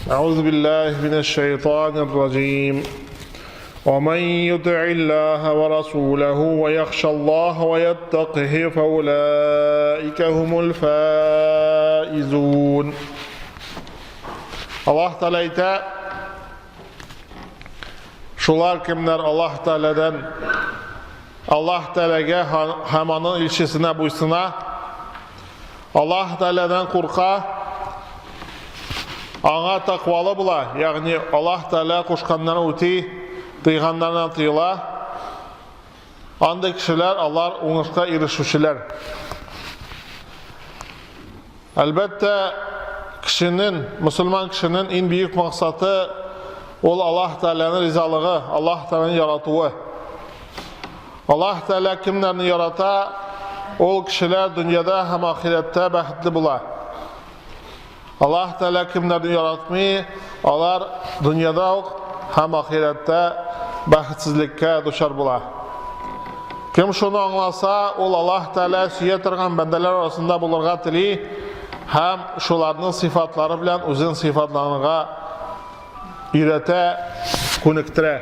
أعوذ بالله من الشيطان الرجيم. ومن يطع الله ورسوله ويخشى الله ويتقه فأولئك هم الفائزون. Аллаһ Тәгалә әйтә, шулар кемнәр Аллаһ Тәгаләдән Аллаһ Тәгаләгә һәм аның илчесенә буйсына, Аллаһ Тәгаләдән курка, аңа тәкъвалы була, ягъни Аллаһ Тәгалә кушканнарын үти, тыйганнарыннан тыела. Андый кешеләр алар уңышка ирешүчеләр. Әлбәттә, кешенең, мөселман кешенең иң бөек максаты ул Аллаһ Тәгаләнең ризалыгы, Аллаһ Тәгаләнең яратуы. Аллаһ Тәгалә кемнәрне ярата, ул кешеләр дөньяда һәм ахирәттә бәхетле була. Аллаһ Тәгалә кемнәрне яратмый, алар дөньяда ук һәм ахирәттә бәхетсезлеккә дучар була. Кем шуны аңласа, ул Аллаһ Тәгалә сөя торган бәндәләр арасында булырга тели һәм шуларның сыйфатлары белән үзен сыйфатланырга өйрәтә, күнектерә.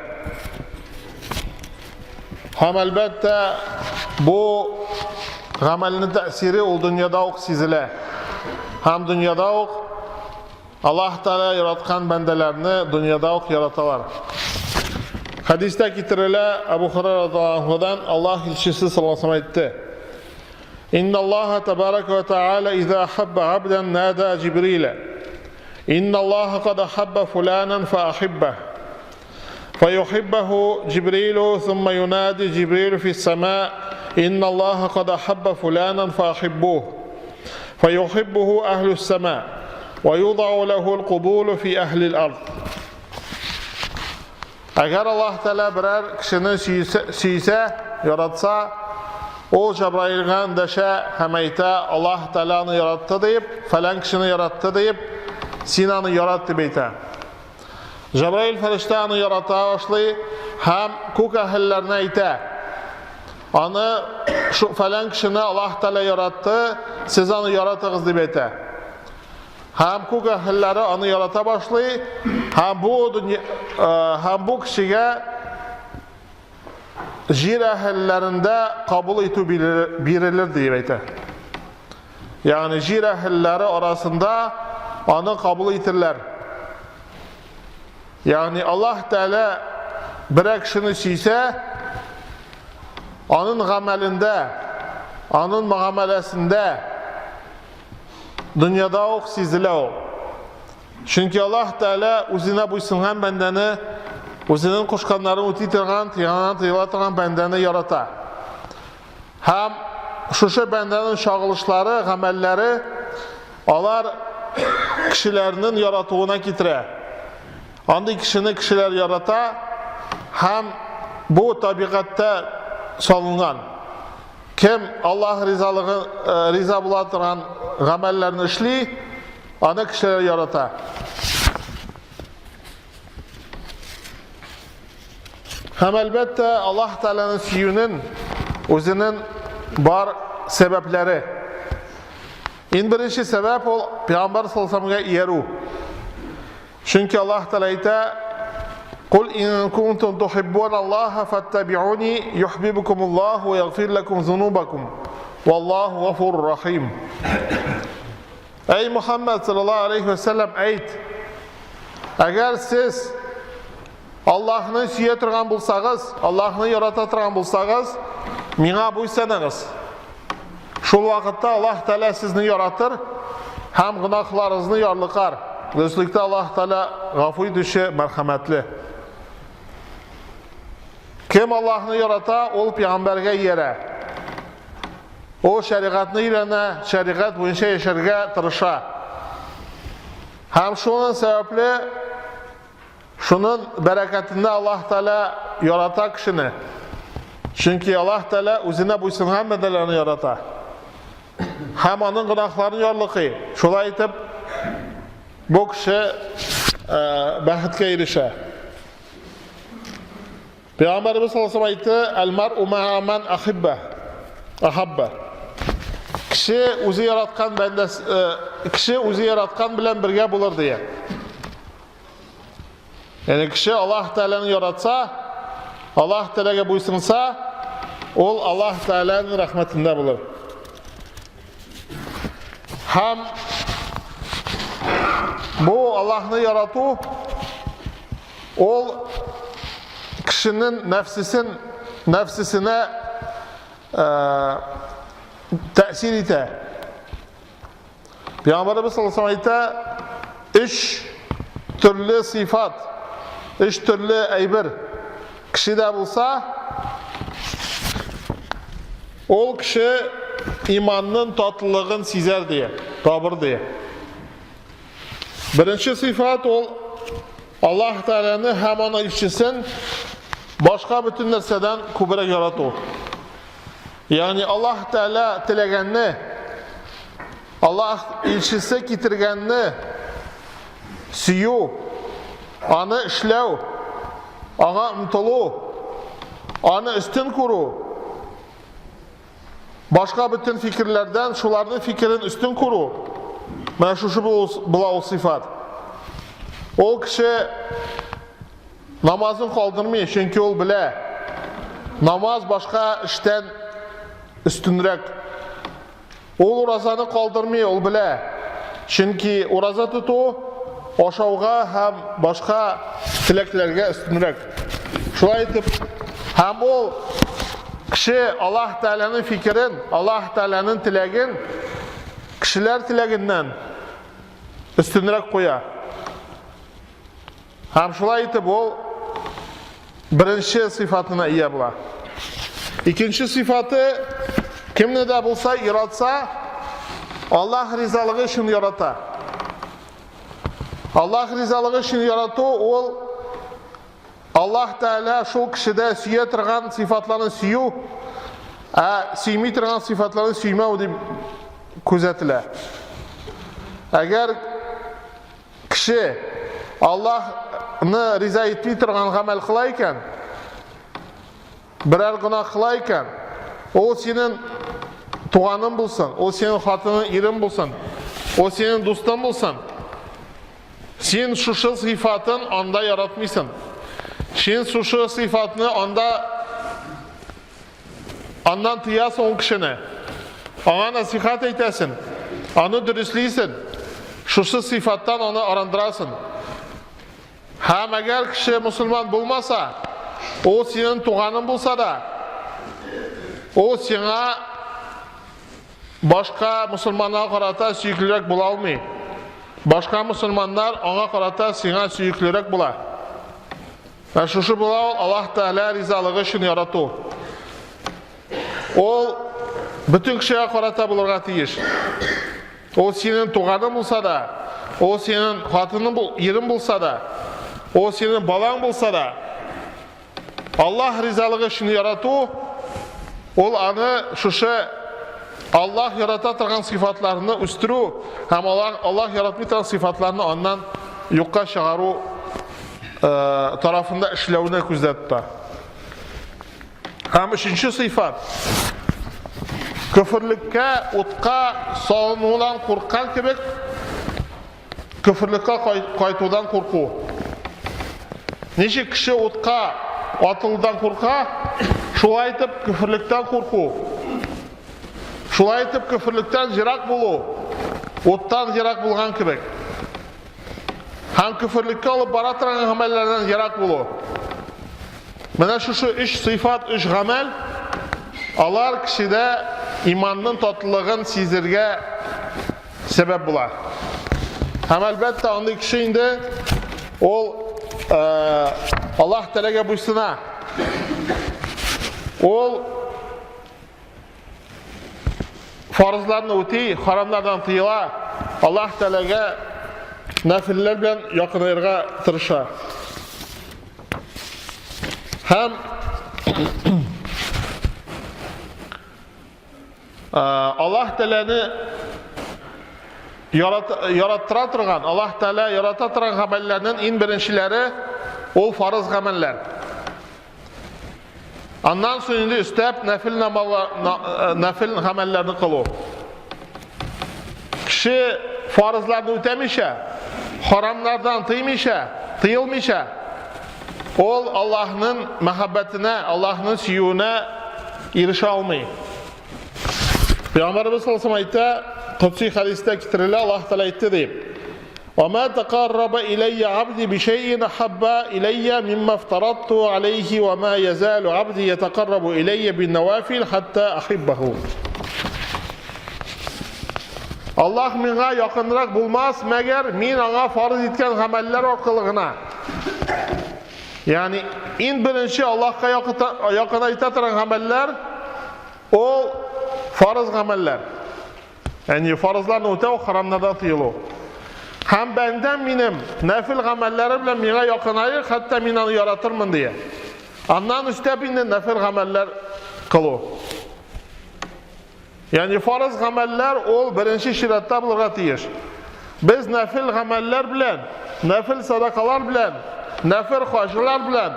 Һәм әлбәттә, бу гамәлнең тәэсире ул дөньяда ук сизелә. Һәм дөньяда ук Аллаһ Тәгалә яраткан бәндәләрне дөньяда ук яраталар. Хәдистә китерелә, Абу Хурайра радиаллаһу Аллаһ илчесе саллаллаһу алейһи әйтте. Инна Аллаһа табарака ва тааля иза ахабба абдан нада Җибриля. Инна Аллаһа кад ахабба фуланан фа ахибба. فيحبه جبريل ثم ينادي جبريل في السماء إن الله قد أحب فلانا فأحبوه فيحبه أهل السماء ويوضع له القبول في أهل الأرض. Әгәр Аллаһ Тәгалә берәр кешене сөйсә, яратса, ул Җабраилгә эндәшә һәм әйтә, Аллаһ Тәгалә аны яратты диеп, фәлән кешене яратты диеп, син аны ярат дип әйтә. Җабраил фәрештә аны ярата башлый һәм күк әһелләренә әйтә. Аны шу фәлән кешене Аллаһ Тәгалә яратты, сез аны яратыгыз дип әйтә. Һәм күк әһелләре аны ярата башлый, һәм бу дөнья, э, һәм бу кешегә җир әһелләрендә кабул итү бирелер дип әйтә. Ягъни җир әһелләре арасында аны кабул итерләр. Ягъни Аллаһ Тәгалә берәр кешене сөйсә, аның гамәлендә, аның мөгамәләсендә дөньяда ук сизелә ул. Чөнки Аллаһ Тәгалә үзенә буйсынган бәндәне, үзенең кушканнарын үти торган, тыйганнан тыела торган бәндәне ярата. Һәм шушы бәндәнең чагылышлары, гамәлләре алар кешеләрнең яратуына китерә. Андый кешене кешеләр ярата һәм бу табигатьтә салынган. Кем Аллаһ ризалыгы э, риза була торган гамәлләрне эшли, аны кешеләр ярата. Һәм әлбәттә, Аллаһ Тәгаләне сөюнең үзенең бар сәбәпләре. Иң беренче сәбәп ул Пәйгамбәр саллаллаһу алейһи иярү. Чөнки Аллаһ Тәгалә әйтә: "Кул ин кунтум тухиббун Аллаһа фаттабиуни юхбибкумуллаһу ва ягфир лакум зунубакум. Валлаһу гафурур рахим." Әй Мухаммад саллаллаһу алейхи ва саллям әйт: Әгәр сез Аллаһны сөя торган булсагыз, Аллаһны ярата торган булсагыз, миңа буйсыныгыз. Шул вакытта Аллаһ Тәгалә сезне яратыр һәм гөнаһларыгызны ярлыкар. Дөреслектә Аллаһ Тәгалә гафу итүче, мәрхәмәтле. Кем Аллаһны ярата, ул пәйгамбәргә иярә. Ул шәригатьне өйрәнә, шәригать буенча яшәргә тырыша. Һәм шуның сәбәпле шуның бәрәкәтендә Аллаһ Тәгалә ярата кешене. Чөнки Аллаһ Тәгалә үзенә буйсынган бәндәләрне ярата. Һәм аның гөнаһларын ярлыкый. Шулай итеп, бу кеше э, бәхеткә ирешә. Пәйгамбәребез саллаллаху алейһи әйтте, "Әл-мар'у ма'a ман ахибба." Ахабба. Кеше үзе яраткан бәндәс, э, кеше үзе яраткан белән бергә булыр дия. Ягъни кеше Аллаһ Тәгаләне яратса, Аллаһ Тәгаләгә буйсынса, ул Аллаһ Тәгаләнең рәхмәтендә булыр. Һәм бу Аллаһны ярату ул кешенең нәфсесен нәфсесенә тәэсир итә. Пәйгамбәребез саллаллаху алейһи әйтә, өч төрле сыйфат, өч төрле әйбер кешедә булса, ул кеше иманның татлылыгын сизәр дия, табыр дия. Беренче сыйфат ул Аллаһ Тәгаләне һәм аның илчесен башка бөтен нәрсәдән күбрәк ярату. Ягъни Аллаһ Тәгалә теләгәнне, Аллаһ илчесе китергәнне сөю, аны эшләү, аңа омтылу, аны өстен күрү, башка бөтен фикерләрдән шуларның фикерен өстен күрү, менә шушы була ул сыйфат. Ул кеше Намазын калдырмый, чөнки ул белә, намаз башка эштән өстенрәк. Ул уразаны калдырмый, ул белә, чөнки ураза тоту ашауга һәм башка теләкләргә өстенрәк. Шулай итеп, һәм ул кеше Аллаһ Тәгаләнең фикерен, Аллаһ Тәгаләнең теләген кешеләр теләгеннән өстенрәк куя. Һәм шулай итеп ул беренче сыйфатына ия була. Икенче сыйфаты кемне дә булса яратса, Аллаһ ризалыгы өчен ярата. Аллаһ ризалыгы өчен ярату ул Аллаһ Тәгалә шул кешедә сөя торган сыйфатларны сөю, ә сөйми торган сыйфатларны сөймәү дип күзәтелә. Әгәр Кеше Аллаһны риза итми торган гамәл кыла икән, берәр гөнаһ кыла икән, ул синең туганың булсын, ул синең хатының, ирең булсын, ул синең дустың булсын. Син шушы сыйфатын анда яратмыйсың. Син шушы сыйфатны анда Аннан тыясың ул кешене. Аңа насихат әйтәсең, аны дөреслисең, шушы сыйфаттан аны арындырасың. Һәм әгәр кеше мусульман булмаса, ул синең туганың булса да, ул сиңа башка мусульманнарга карата сөеклерәк була алмый. Башка мусульманнар аңа карата сиңа сөеклерәк була. Ә шушы була ул Аллаһ Тәгалә ризалыгы өчен ярату. Ул бөтен кешегә карата булырга тиеш. Ул синең туганың булса да, ул синең хатының бул, ирең булса да, ул синең балаң булса да, Аллаһ ризалыгы өчен ярату, ул аны шушы Аллаһ ярата торган сыйфатларны үстерү һәм Аллаһ, Аллаһ яратмый торган сыйфатларны аннан юкка чыгару тарафында эшләүне күздә тота. Һәм өченче сыйфат көферлеккә, утка салынудан курккан кебек, көферлеккә кайтудан курку. Ничек кеше утка атылудан курка, шулай итеп көферлектән курку. Шулай итеп көферлектән ерак булу, уттан ерак булган кебек. Һәм көферлеккә алып бара торган гамәлләрдән ерак булу. Менә шушы өч сыйфат, өч гамәл, алар кешедә иманның татлылыгын сизергә сәбәп була. Һәм әлбәттә, андый кеше инде ул Аллаһ Тәгаләгә буйсына. Ул Фарызларны үти, харамнардан тыела, Аллаһ Тәгаләгә нәфилләр белән якынаерга тырыша. Һәм Аллаһ Тәгаләне яраттыра торган, Аллаһ Тәгалә ярата торган гамәлләрнең иң беренчеләре ул фарыз гамәлләр. Аннан соң инде өстәп нәфил нәфил гамәлләрне кылу. Кеше фарызларны үтәмичә, харамнардан тыймыйча, тыелмыйча, ул Аллаһның мәхәббәтенә, Аллаһның сөюенә ирешә алмый. Пәйгамбәребез саллаллаһу алейһи әйтә, Кодси хәдистә китерелә, Аллаһ Тәгалә әйтте дип. وما تقرب إلي عبدي بشيء أحب إلي مما افترضت عليه وما يزال عبدي يتقرب إلي بالنوافل حتى أحبه. Аллаһ миңа якынрак булмас, мәгәр мин аңа фарыз иткән гамәлләр аркылы гына. Ягъни иң беренче Аллаһка якынайта торган гамәлләр ул фарыз гамәлләр. Ягъни фарызларны үтәү, харамнардан тыелу. Һәм бәндәм минем нәфил гамәлләре белән миңа якынаер, хәтта мин аны яратырмын дия. Аннан өстәп инде нәфил гамәлләр кылу. Ягъни фарыз гамәлләр ул беренче чиратта булырга тиеш. Без нәфил гамәлләр белән, нәфил садакалар белән, нәфил хаҗлар белән,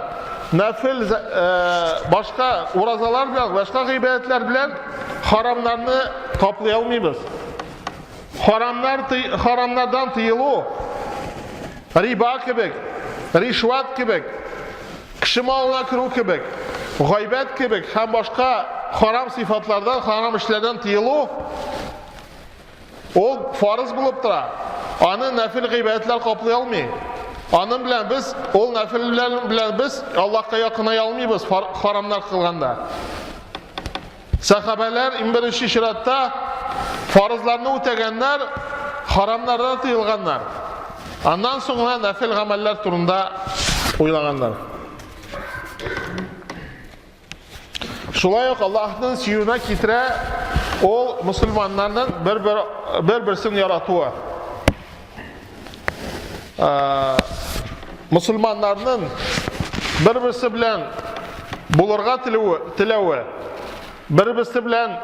нәфил э, башка уразалар белән, башка гыйбадәтләр белән харамнарны каплый алмыйбыз. Харамнар харамнардан тыелу, риба кебек, ришват кебек, Кеше малына керү кебек, гайбәт кебек һәм башка харам сыйфатлардан, харам эшләрдән тыелу ул фарыз булып тора. Аны нәфил гыйбадәтләр каплый алмый. Аның белән без ул нәфилләр белән без Аллаһка якыная алмыйбыз харамнар кылганда. Сәхабәләр иң беренче чиратта фарызларны үтәгәннәр, харамнардан тыелганнар. Аннан соң гына нәфил гамәлләр турында уйлаганнар. Шулай ук Аллаһның сөюенә китерә ул мусульманнарның бер-бер бер-берсен яратуы. Мусульманнарның бер-берсе белән булырга теләве, теләве, бер-берсе белән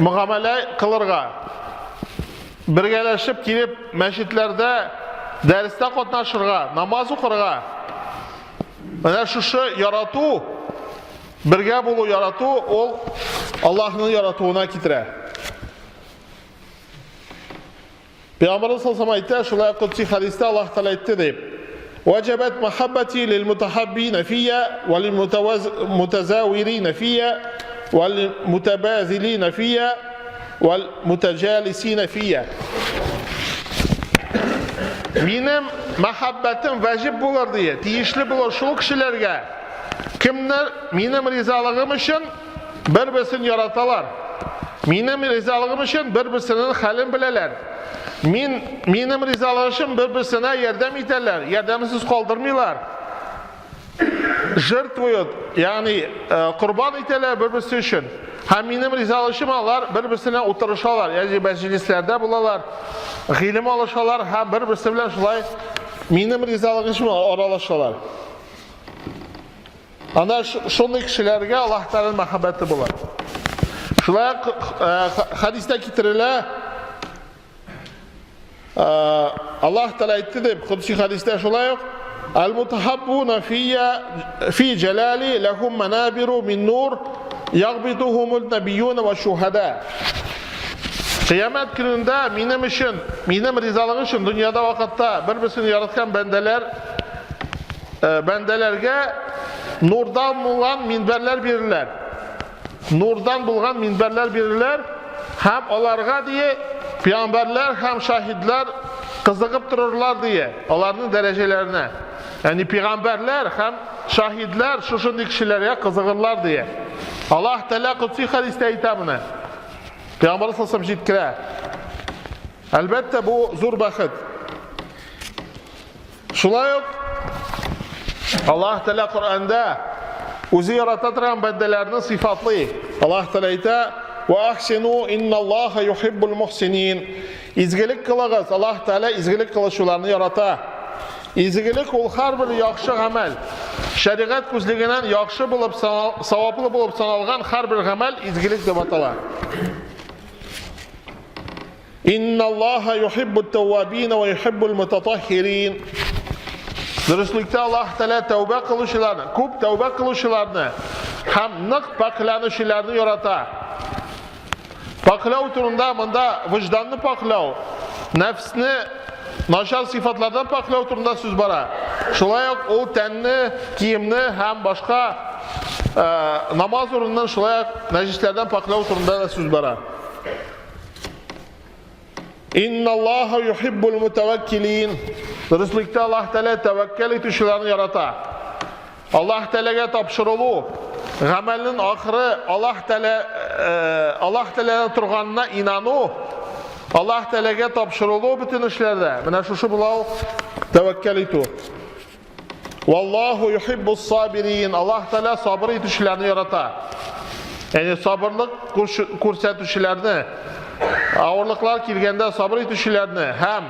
мөгамәлә кылырга, бергәләшеп килеп мәчетләрдә дәрестә катнашырга, намаз укырга. Менә шушы ярату, бергә булу ярату ул Аллаһның яратуына китерә. Пәйгамбәребез саллаллаху алейһи әйтә, шулай ук Кодси хәдистә Аллаһ Тәгалә әйтте дип. Ваҗабат махаббати лил мутахаббина фия ва лил мутазавирина фия ва лил мутабазилина фия ва мутаҗалисина фия. Минем мәхәббәтем вәҗиб булыр дие, тиешле булыр шул кешеләргә, кемнәр минем ризалыгым өчен Бер-берсен яраталар. Минем ризалыгым өчен бер-берсенең хәлен беләләр. Мин минем ризалыгым өчен бер-берсенә ярдәм итәләр, ярдәмсез калдырмыйлар. Жертвуют, ягъни э, корбан итәләр бер-берсе өчен. Һәм минем ризалыгым өчен алар бер-берсенә утырышалар, ягъни мәҗлесләрдә булалар, гыйлем алышалар һәм бер-берсе белән шулай минем ризалыгым өчен аралашалар. Ана шундый кешеләргә Аллаһ Тәгаләнең мәхәббәте була. Шулай ук э, хәдистә китерелә, э, Аллаһ Тәгалә әйтте дип, Кодси хәдистә шулай ук, Әл-мутахаббуна фия фи җәлали ләхум манабиру мин нур ягбитухумул набиюна ва шухада. Кыямәт көнендә минем өчен, минем ризалыгым өчен дөньяда вакытта бер-берсен яраткан бәндәләр Э, бәндәләргә нурдан булган минбәрләр биреләр. Нурдан булган минбәрләр биреләр һәм аларга дие пәйгамбәрләр һәм шаһидләр кызыгып торырлар дие аларның дәрәҗәләренә. Ягъни пәйгамбәрләр һәм шаһидләр шушындый кешеләргә кызыгырлар дие. Аллаһ Тәгалә Кодси хәдистә әйтә моны. Пәйгамбәр саллаллаху җиткерә. Әлбәттә, бу зур бәхет. Шулай ук Аллаһ Тәгалә Коръәндә үзе ярата торган бәндәләрне сыйфатлый. Аллаһ Тәгалә әйтә: "Ва ахсину инналлаһа юхиббул мухсинин." Изгелек кылыгыз, Аллаһ Тәгалә изгелек кылучыларны ярата. Изгелек ул һәрбер яхшы гамәл. Шәригать күзлегеннән яхшы булып, саваплы булып саналган һәрбер гамәл изгелек дип атала. Инналлаһа юхиббут тәввабин ва юхиббул мутатаххирин. Дөреслектә Аллаһ Тәгалә тәүбә кылучыларны, күп тәүбә кылучыларны һәм нык пакьләнүчеләрне ярата. Пакьләү турында монда вөҗданны пакьләү, нәфсне начар сыйфатлардан пакьләү турында сүз бара. Шулай ук ул тәнне, киемне һәм башка намаз урынын шулай ук нәҗесләрдән пакьләү турында да сүз бара. Инналлаһа юхиббул мутаваккилин. Дөреслектә Аллаһ Тәгалә тәвәккәл итүчеләрне ярата. Аллаһ Тәгаләгә тапшырылу, гамәлнең ахыры Аллаһ Тәгалә э, Аллаһ Тәгаләдә торганына инану, Аллаһ Тәгаләгә тапшырылу бөтен эшләрдә. Менә шушы була ул тәвәккәл итү. Валлаху юхиббус сабирин. Аллаһ Тәгалә сабыр итүчеләрне ярата. Ягъни сабырлык күрсәтүчеләрне, авырлыклар килгәндә сабыр итүчеләрне һәм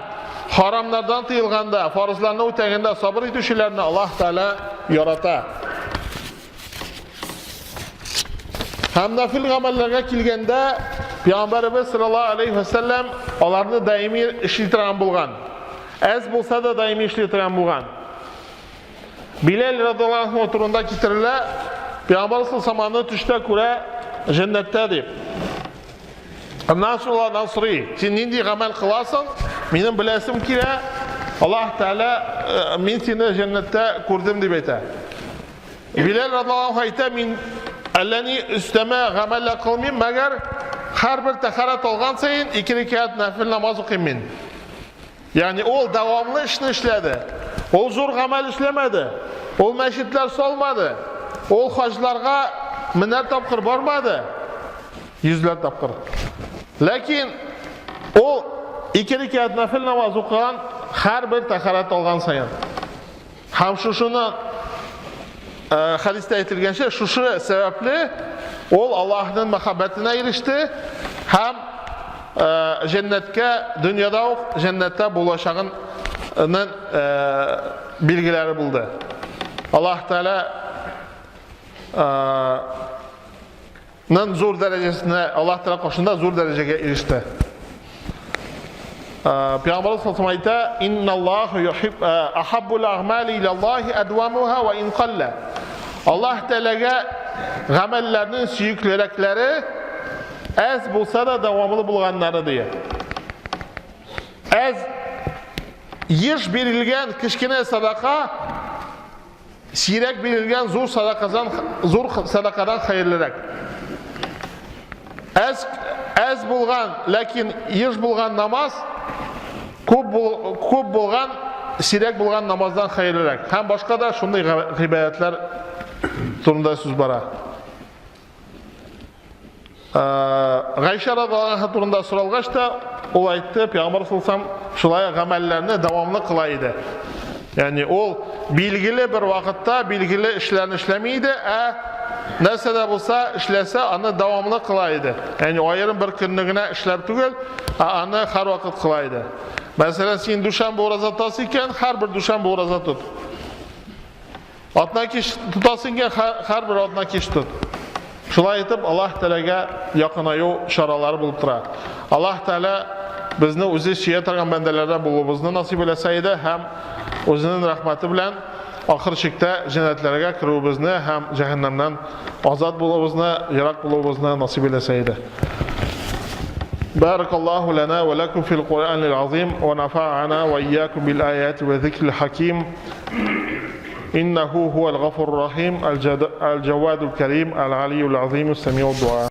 харамнардан тыелганда, фарызларны үтәгәндә сабыр итүчеләрне Аллаһ Тәгалә ярата. Һәм нафил гамәлләргә килгәндә, Пәйгамбәребез саллаллаһу алейхи ва сәлләм аларны даими эшли торган булган. Әз булса да даими эшли торган булган. Биләл радиаллаһу анһу турында китерелә, Пәйгамбәр саллаллаһу аны төштә күрә җәннәттә дип. Аннан соң алардан сорый, син нинди гамәл кыласың? Минем беләсем килә. Аллаһ Тәгалә э, мин сине җәннәттә күрдем дип әйтә. Биләл радиаллаһу анһу әйтә, мин әллә ни өстәмә гамәлләр кылмыйм, мәгәр һәрбер тәһарәт алган саен ике рәкәгать нәфил намаз укыйм мин. Ягъни ул дәвамлы эшне эшләде. Ул зур гамәл эшләмәде. Ул мәчетләр салмады. Ул хаҗларга менәр тапкыр бармады. Йөзләр тапкыр. Ләкин ул ике рәкәгать нәфил намаз укыган һәрбер тәһарәт алган саен. Һәм шушыны хәдистә әйтелгәнчә, шушы сәбәпле ул Аллаһның мәхәббәтенә иреште һәм җәннәткә дөньяда ук җәннәттә булачагының билгеләре булды. Аллаһ Тәгалә Нан зур дәрәҗәсенә, Аллаһ Тәгалә каршында зур дәрәҗәгә иреште. Пәйгамбәрбез саллаллаху әйтә, "Инналлаһу юхиб ахаббул агмали илаллаһи адвамуха ва ин қалла." Аллаһ Тәгаләгә гамәлләрнең сөеклерәкләре әз булса да дәвамлы булганнары дия. Әз еш бирелгән кечкенә садака Сирәк бирелгән зур садакадан зур садакадан хәерлерәк. Әз әз булган, ләкин еш булган намаз күп бул, күп булган, сирәк булган намаздан хәерлерәк. Һәм башка да шундый гыйбадәтләр турында сүз бара. Гайшә радиаллаһу анха турында соралгач та, ул әйтте, Пәйгамбәр саллаллаху шулай гамәлләрне дәвамлы кыла иде. Ягъни ул билгеле бер вакытта билгеле эшләрне эшләми иде, ә нәрсә дә булса эшләсә, аны дәвамлы кыла иде. Ягъни аерым бер көнне генә эшләп түгел, ә аны һәрвакыт кыла иде. Мәсәлән, син дүшәмбе ураза тотасың икән, һәрбер дүшәмбе ураза тот. Атна кич тотасың икән, һәрбер атна кич тот. Шулай итеп, Аллаһ Тәгаләгә якынаю чаралары булып тора. Аллаһ Тәгалә безне үзе сөя торган бәндәләрдән булуыбызны насыйп әйләсә иде һәм үзенең рәхмәте белән ахыр чиктә җәннәтләргә керүебезне һәм җәһәннәмнән азат булуыбызны, ерак булуыбызны насыйп әйләсә иде. بارك الله لنا ولكم في القرآن العظيم ونفعنا وإياكم بالآيات وذكر الحكيم إنه هو الغفور الرحيم الجواد الكريم العلي العظيم السميع الدعاء.